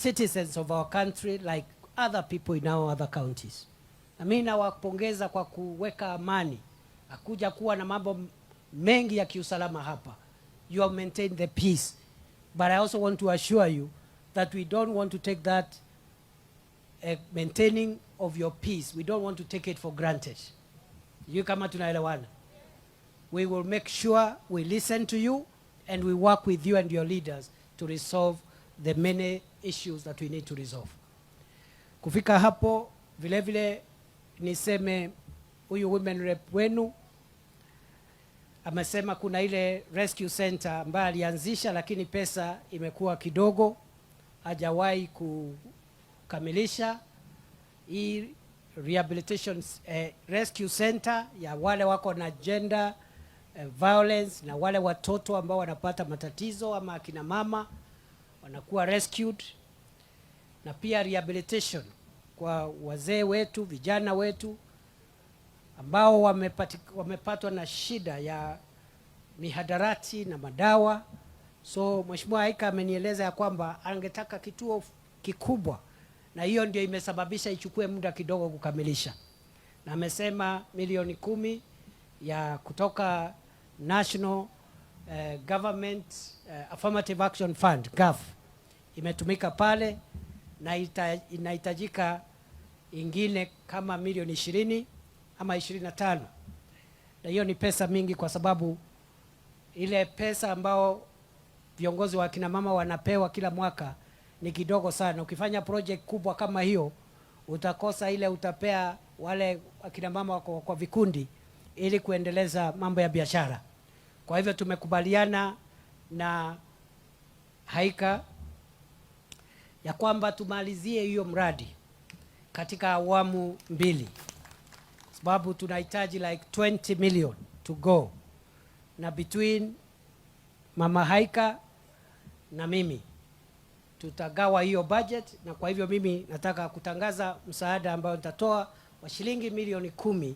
citizens of our country like other people in our other counties. Na mimi nawapongeza kwa kuweka amani. Hakuja kuwa na mambo mengi ya kiusalama hapa. You have maintained the peace. But I also want to assure you that we don't want to take that maintaining of your peace, we don't want to take it for granted. You kama tunaelewana? We will make sure we listen to you and we work with you and your leaders to resolve the many issues that we need to resolve. Kufika hapo, vile vile niseme huyu women rep wenu amesema kuna ile rescue center ambayo alianzisha, lakini pesa imekuwa kidogo, hajawahi kukamilisha hii rehabilitation rescue center ya wale wako na gender violence na wale watoto ambao wanapata matatizo ama akina mama wanakuwa rescued, na pia rehabilitation kwa wazee wetu, vijana wetu ambao wamepatwa na shida ya mihadarati na madawa. So Mheshimiwa Haika amenieleza ya kwamba angetaka kituo kikubwa, na hiyo ndio imesababisha ichukue muda kidogo kukamilisha, na amesema milioni 10 ya kutoka National Government Affirmative Action Fund, GAF, imetumika pale na inahitajika ingine kama milioni 20 ama 25, na hiyo ni pesa mingi kwa sababu ile pesa ambao viongozi wa kina mama wanapewa kila mwaka ni kidogo sana. Ukifanya project kubwa kama hiyo, utakosa ile utapea wale akina mama wako kwa vikundi ili kuendeleza mambo ya biashara. Kwa hivyo tumekubaliana na Haika ya kwamba tumalizie hiyo mradi katika awamu mbili, sababu tunahitaji like 20 million to go, na between Mama Haika na mimi tutagawa hiyo budget, na kwa hivyo mimi nataka kutangaza msaada ambao nitatoa wa shilingi milioni 10.